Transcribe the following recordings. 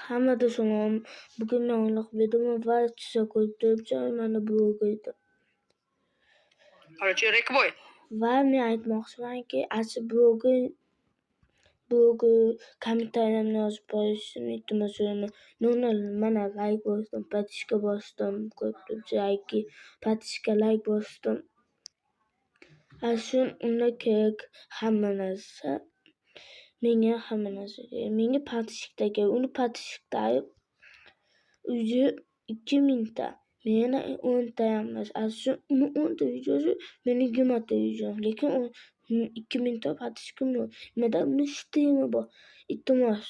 Hammaga salom. Bugun men o'yinliq berdim va chiza qo'yib turibman mana bu. Короче, Rekboy. Va men aytmoqchimanki, acha bugun kommentariyamni yozib qo'yishni iltimos so'rayman. Nima mana layk bosdim, подписка bosdim, qo'yib turibman, подписка layk bosdim. Ana shu unda kerak hamma narsa. Menga hamma narsa kerak. Menga подписка kerak. Uni подписка уже 2000 ta. Meni 10 ta ham emas. Ana shu uni 10 ta videosi, meni 20 ta videom. Lekin u 2000 ta подпискам yo'q. Menda uni strimi bor. Iltimos,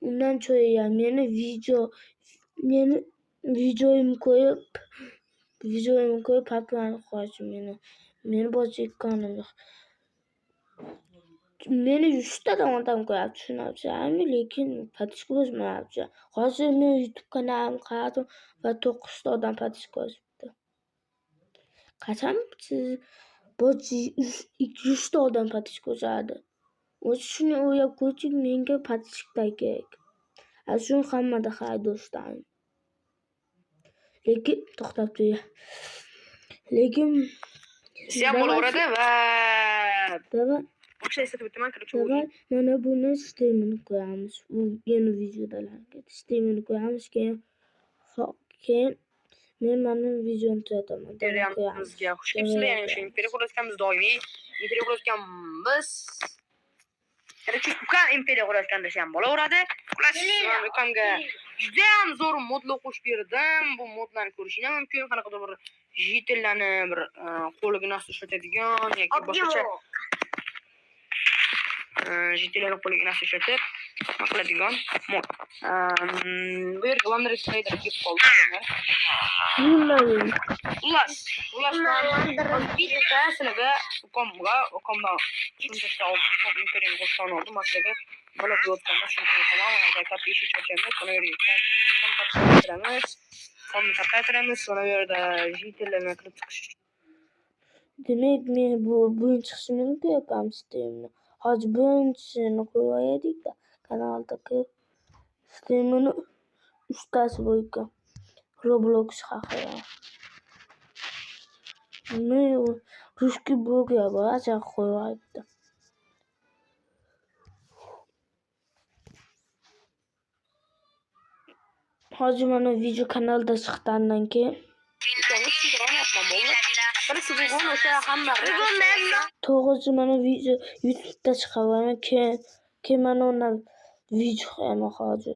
undan cho'ygan meni video meni videoyimni qo'yib popyani qo'ysin meni. Meni boshqa yo'q. Meni 100 tadan odam ko'ryapti, tushunyapsizmi? Lekin подписка bosmayapti. Hozir men YouTube kanalimni qaradim va 9 ta odam подписка bosibdi. Qachon siz 100 ta odam подписка bosadi? O'zi shuni o'ylab qo'ychi, menga подписка kerak. Ana shuni hammada hay do'stlarim. Lekin to'xtab turing. Lekin Sen bo'laveradi va Давай, boshqa eslatib o'taman, короче, давай mana buni strimini qo'yamiz. Bu yeni videodalarga strimini qo'yamiz, keyin men mana videoni tugataman. Давай qo'yamiz. imperiyamizga xush kelibsizlar. Ya'ni o'sha imperiya qurayotganmiz, doimiy imperiya qurayotganmiz. Короче, ukam imperiya qurayotgan desa ham bo'laveradi. Xullas, man ukamga judayam zo'r modlar qo'shib berdim. Bu modlarni ko'rishinglar mumkin. Qanaqadir bir житель larni bir qo'liga narsa ishlatadigan yoki boshqacha житель larni qo'liga narsa ishlatib nima qiladigan mod. Bu yerga Lander Trader kelib qoldi. Bilmadim. Xullas, man bitta sizlarga ukamdan tushuntirishda oldim, ukam imperiyani qo'shishdan oldin man sizlarga bo'lib yotganda tushuntirib o'taman. Mana katta eshik ochamiz, mana bu yerga kom tarqaytiramiz, komni tarqaytiramiz, mana bu yerda житель larni kirib chiqish Demak, men bu birinchi qismini qo'yapman strimni. Hozir birinchisini qo'yib olaylik-da kanaldagi strimini uchtasi bor ekan. Roblox haqida. Men русский bloger bor, acha qo'yib olibdi. Hozir mana video kanalda chiqqandan keyin ukamga tushuntira olmayapman bo'ldi. Короче, bugun o'sha hamma to'g'risi mana video YouTube'da chiqaman. Keyin mana undan video qo'yaman hozir.